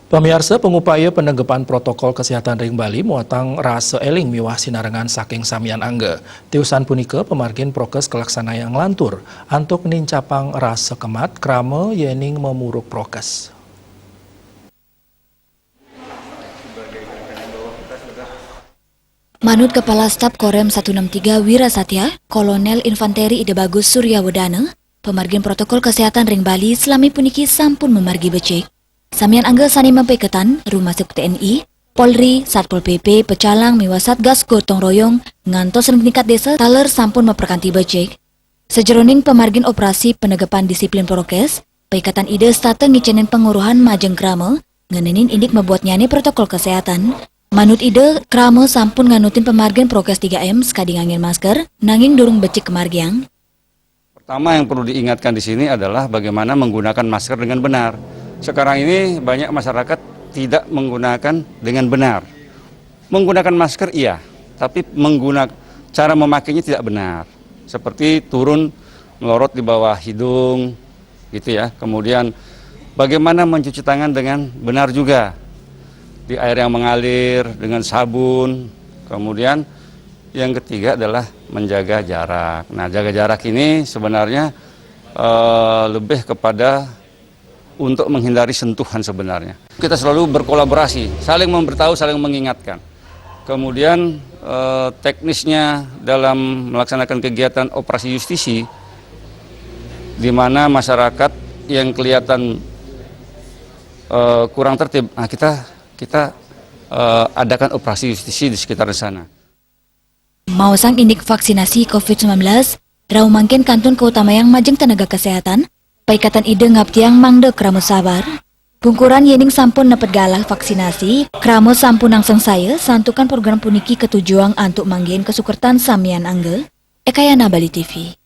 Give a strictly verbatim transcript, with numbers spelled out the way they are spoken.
Pamiarsa, pangupaya panegepan protokol kesehatan ring Bali muatang rasa eling miwah sinarengan saking samian angga. Tiusan punika, pamargin prokes kalaksanayang nglantur antuk nincapang rasa kemat krama yening mamuruk prokes. Manut Kepala Staf Korem satu enam tiga Wira Satya, Kolonel Infanteri Ida Bagus Surya Wedana, pamargin protokol kesehatan ring Bali salami puniki sampun mamargi becik. Samian angga sane mapaiketan, rumasuk T N I, Polri, Satpol P P, Pecalang, miwah Satgas Gotong Royong, ngantos ring tingkat desa taler sampun maprakanti becik. Sajeroning pamargin operasi penegepan disiplin prokes, paiketan Ida setata ngicenin panguruhan majeng krama, ngenenin indik mabuatnyane protokol kesehatan. Manut Ida, krama sampun nganutin pamargin prokes tiga M sakadi nganggen masker, nanging durung becik kamargiang. Pertama yang perlu diingatkan di sini adalah bagaimana menggunakan masker dengan benar. Sekarang ini banyak masyarakat tidak menggunakan dengan benar. Menggunakan masker iya, tapi menggunakan cara memakainya tidak benar. Seperti turun melorot di bawah hidung, gitu ya. Kemudian bagaimana mencuci tangan dengan benar juga, di air yang mengalir, dengan sabun. Kemudian yang ketiga adalah menjaga jarak. Nah, jaga jarak ini sebenarnya eh, lebih kepada untuk menghindari sentuhan sebenarnya. Kita selalu berkolaborasi, saling memberitahu, saling mengingatkan. Kemudian eh, teknisnya dalam melaksanakan kegiatan operasi justisi, di mana masyarakat yang kelihatan eh, kurang tertib, nah kita kita eh, adakan operasi justisi di sekitar sana. Maosang indik vaksinasi covid sembilan belas, rauh mangkin kantun kautamayang majeng tenaga kesehatan, paiketan Ida ngaptiang mangda krama sabar. Pungkuran yening sampun nepet galah vaksinasi, krama sampun nangsang saya, santukan program puniki katujuang antuk manggihin kasukertan samian angga. Ekayana, Bali T V.